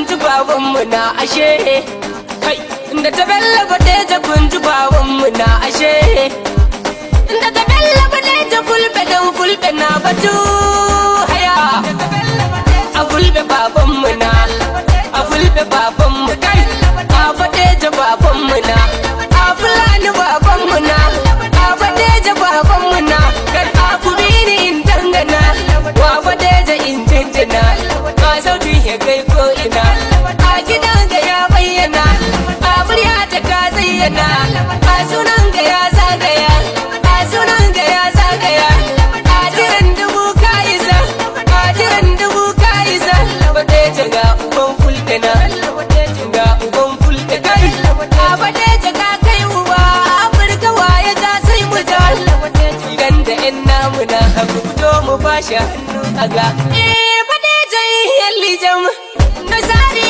kun ji babanmu na ashe. Kai, da ta Bello Badeja kun ji babanmu na ashe. Da ta Bello Badeja Fulbe dan Fulbe na batu haya. A Fulbe babanmu na, a Fulbe babanmu kai, a Badeja babanmu na, a Fulani babanmu na, a Badeja babanmu na, kai a kubini in dangana, wa Badeja in jinjina, ba sauti ya kai ko ina, a gidan ga ya bayyana, a murya ta ka zayyana, a sunan ga ya zagaya, a sunan ga ya zagaya, a jiran dubu ka isa, a jiran dubu ka isa, Badeja ga uban Fulbe na, ga uban Fulbe kai, a Badeja ka kai uba, Afirka waye ja sai mu ja, idan da yan namu na haku fito mu bashi hannu a ga. Eh, Badeja yalli jam, nasari.